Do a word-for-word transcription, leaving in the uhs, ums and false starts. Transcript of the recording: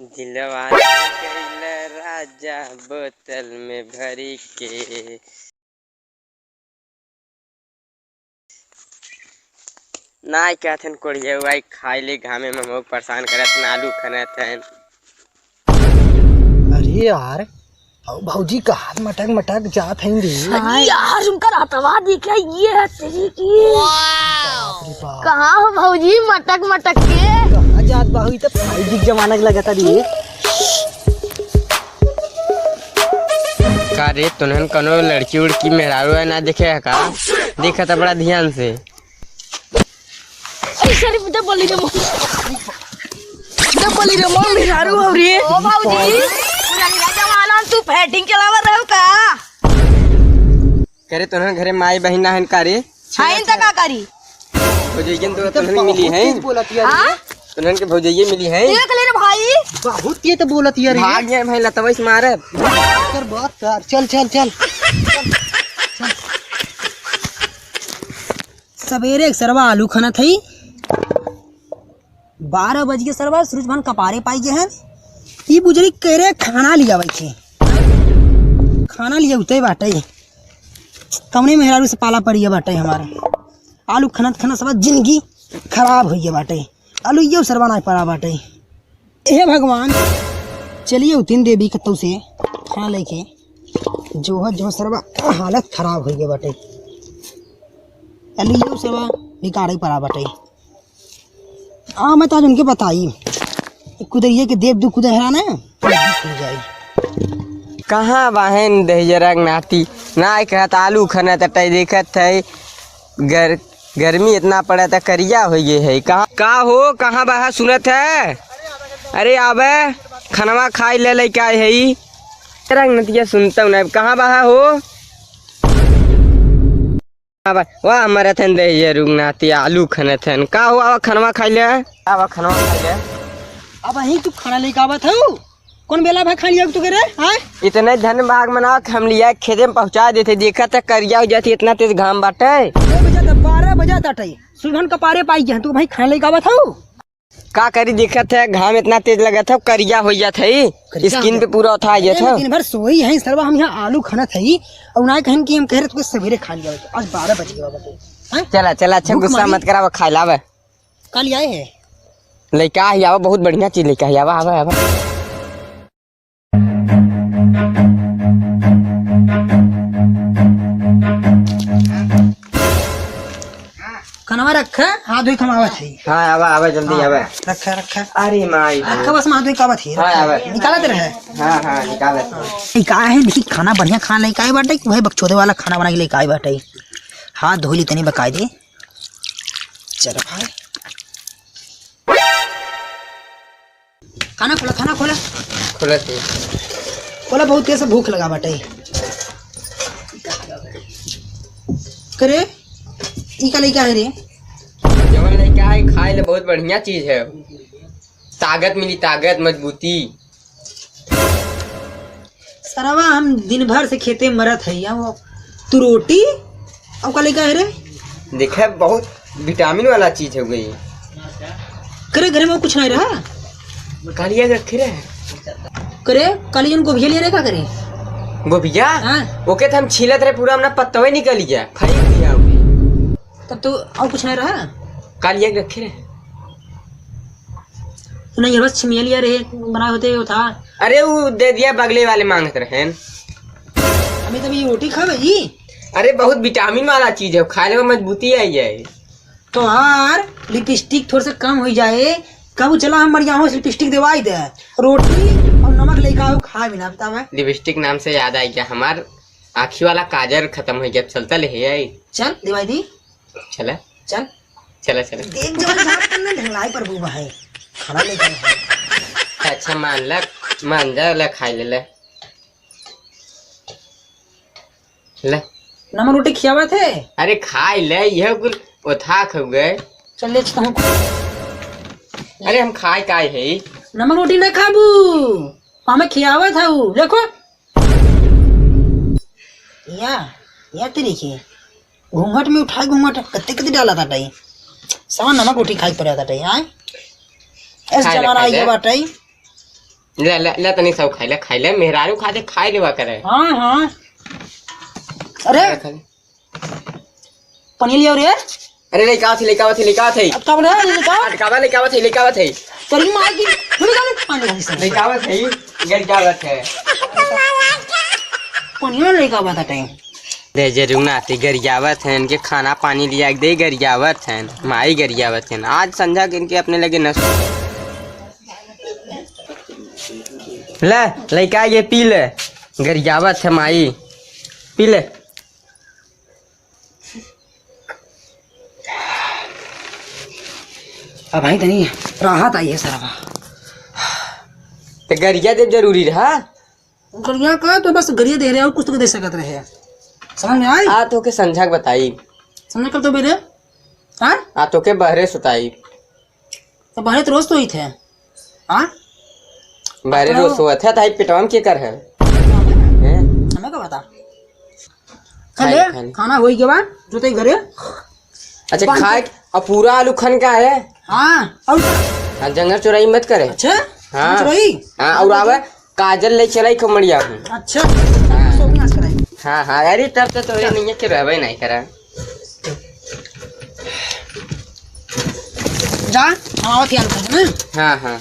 दिलवा ले गइल राजा बोतल में भरी के। नाई कहत हन कोढ़िया, आई खाई ले, घामे में हमहू परेशान करत हन, आलू खनत हन। अरे यार, अउ भौजी का हाथ मटक मटक जात हैं रे। अरे यार, उनका हथवा दिखे, ये है तेरी की। बाप रे बाप। कहाँ हो भौजी, मटक मटक के? कहाँ जात बाहु, ई तो फाइव जी के जमाना के लगता रे। का रे, तुन्हन कौनो लड़की उड़की मेहरारू है ना देखे है का? देखा था बड़ा ध्यान से। ऐसे नहीं, जब बोली रे मम्मी। जब बोली रे मम्मी, मेहरारू हो रे। ओ बाबूजी, पुरानिया जमाना में तू फाइटिंग चलावत रहो का? करे तोहन घरे माई बहिन ना हन का रे? हाँ, इन तक का करी? भौजैयन तो तोहन मिली है। हाँ? तोहन के भौजैये मिली है। देख ले रे भाई। बहुत ये तो बोलत ये रे। भाग गए भाई, लतवा से मारब। कर बात कर। चल, चल, चल। सवेरे एक सरवा आलू खनत हई। बारह बज के सरवा सूरज भगवान कपारे पाई गए हैं। ई बुजरी करे खाना लिया बैठे। खाना लिया उते बाटे। कमने मेहरारू से पाला पड़ी बाटे हमारे। आलू खनत खनत सब जिंदगी खराब होई गया बाटे। आलू ये सरवा ना पड़ा बाटे। हे भगवान, चलिए उतिन देवी कतौ से खाना लेके। जो है, जो सरवा हालत खराब होई गया बाटे। आलू ये सरवा बिगाड़े पड़ा बाटे। आ, मैं तो आज उनके बताई, कुदरिये के देव दुख उदहरा ना, खुल जाई। कहाँ बाहेन दहिजरा के नाती? ना कहत आलू खनत अटै देखत है, गर-, गर्मी इतना पड़ा था, करिया हो गए है। कहाँ, का हो, कहाँ बहा सुनत है? अरे आबे, खनवा खाई ले, लेके आए है ई। रंग नतिया सुनता हूँ ना, कहाँ बहा हो? हाँ भाई, वाह, हमारा थन दे ये रुंगनाती आलू खनत हन। का हो, आवा खनवा खाई ले। आवा खनवा खाई ले। अब अहीं तू खाना लेके आवत हऊ? कौन बेला भाई खाना लिया तू के रे? हाँ? इतने धन भाग मना के हम लिया खेते में पहुँचा देते। देखा था करिया हो जाती, इतना तेज घाम बाटे। दो बजे तक, बारह बजे तक है। सुबह कपारे पाई गया, तू भाई खाना लेके आवत हऊ? का करी, देखत है घाम इतना तेज लगत है, करिया हो जात है, करिया हो जात। स्किन पे पूरा उठा जात है। दिन भर सोई है सरवा, हम यहाँ आलू खनत है और ना कहन कि हम कह रहे तुके सवेरे खा लिया, आज बारह बज गया बाबा। हैं? चला, चला, अच्छा भूख गुस्सा मारी। मत करावा, खाई लावे। का लियाए है? लइका ही आवा, बहुत बढ़िया चीज लइका ही आवा, आवा, आवा। खनवा रख, हाथ धोई कमावत है। हाँ, आवा, आवा, जल्दी हाँ, आवा। रख, रख। अरे माई। रख, बस हाथ धोई कावत है, हाँ, रख। आवा। निकालत रहे। हाँ, हाँ, निकालत है। ई का है, देखी खाना बढ़िया खाना लेके आई बाटे, कि वही बकचोदे वाला खाना बना के लेके आई बाटे। हाथ धोई ली तनी बकायदे। चल भाई। खाना खोला, खाना खोला। खोला थे। खोला, बहुत तेज से भूख लगा बाटे। करे, ई का लइका है रे? जवन लइका है, खाए ले बहुत बढ़िया चीज है। ताकत मिली, ताकत, मजबूती। सरवा, हम दिन भर से खेते मरत है, या वो तू रोटी और का लइका है रे? देखे, बहुत विटामिन वाला चीज हो गई। करे, घरे में कुछ नहीं रहा? कालिया के रखे रहे। करे, काली जन गोभिया लिए रहे का करे? गोभिया? हाँ। ओके तो हम छीलत रहे, पूरा हमने पत्तवे निकल गया, फेंक दिया ओके। तब तो और कुछ नहीं रहा? कालिया के रखे रहे। तो नहीं, बस छिमिया लिया रहे, बना होते वो था। अरे, वो दे दिया, बगले वाले मांगत रहे। अभी तभी रोटी खा गई। अरे, बहुत विटामिन वाला चीज है, खा ले मजबूती आई जाए। तोहार लिपस्टिक थोड़ा सा कम हो जाए, कबू चला हम मरिया हो लिपस्टिक देवाई दे, रोटी और नमक लेके आओ, खा बिना बतावे। लिपस्टिक नाम से याद आई गया, हमार आँखी वाला काजर खत्म हो गया, चलता ले आई। चल देवाई दी। चला। चल। चला, चला। देख जब झाड़ तन्ने ढंगलाई पर बूबा है, खाना लेके आए हैं। अच्छा मान ला, मान जा, ले खाई ले, ले। ले। नमक रोटी खियावत है? अरे खाई ले, यह कुल ओथा खा गए। चल ले चलता हूँ। अरे हम खाए काहे है? नमक रोटी ना खाबू, हमें खियावत है उ, देखो। या, या तेरी के। घूंघट में उठाए घूंघट, कत्ते कत्ते डाला था टाई। सामान नमक रोटी खाई पड़ा था टाई, हाँ? ऐसे खाए ले, जमाना खाए आई ले। बात आई। ले, ले, ले, तनी सब खाई ले, खाई ले, मेहरारू खाते खाई लेवा करे। हाँ, हाँ। अरे, ले, खा ले। पनीर लियाओ रे। अरे, लइका आवत है, लइका आवत है, लइका आवत है। अब का बोला? लइका? अटकावा, लइका आवत है, लइका आवत है। तेरी माँ की, थोड़ी गाली, पानी वाली सब। लइका आवत है, गरियावत है। पनीर लइका आवत है टाइम। दे जरूर नाती गरियावत हैं, इनके खाना पानी लिया के दे, गरियावत हैं, माई गरियावत हैं। आज संझा के इनके अपने लगे न। ले, लइका ये पी ले, गरियावत है माई, पी ले। अब भाई तनी राहत आई है सरवा। तो गरिया देव जरूरी रहा। गरिया का तो बस गरिया दे रहे हो, कुछ तो दे सकत रहे। समझ में आई? आ तोके संझा के बताई। समझ कब तो बेरे? हाँ? आ तोके बहरे सुताई। तो बहरे तो रोज तो ही थे। हाँ? बहरे तो रोज सोवत है, तो आई पेटवा में के कर है? हैं? हमें का बता? खा खाए ले, खाए। खाना होई के बाद, जो ते घरे। अच्छा, बांध खाए के, और पूरा आलू खन का है? हाँ, और का? हाँ, जंगल चोराई मत करे। अच्छा? हाँ। चोराई? हाँ, और आवे, काजल ले चलाई खूब बढ़िया हूँ। अच्छा, हाँ। सब नाश कराई। हाँ, हाँ, अरे तब तो तोरे हाँ। नहीं है कि रहबे नहीं करा। जा, हम आवत ही अंदर से ना। हाँ, हाँ।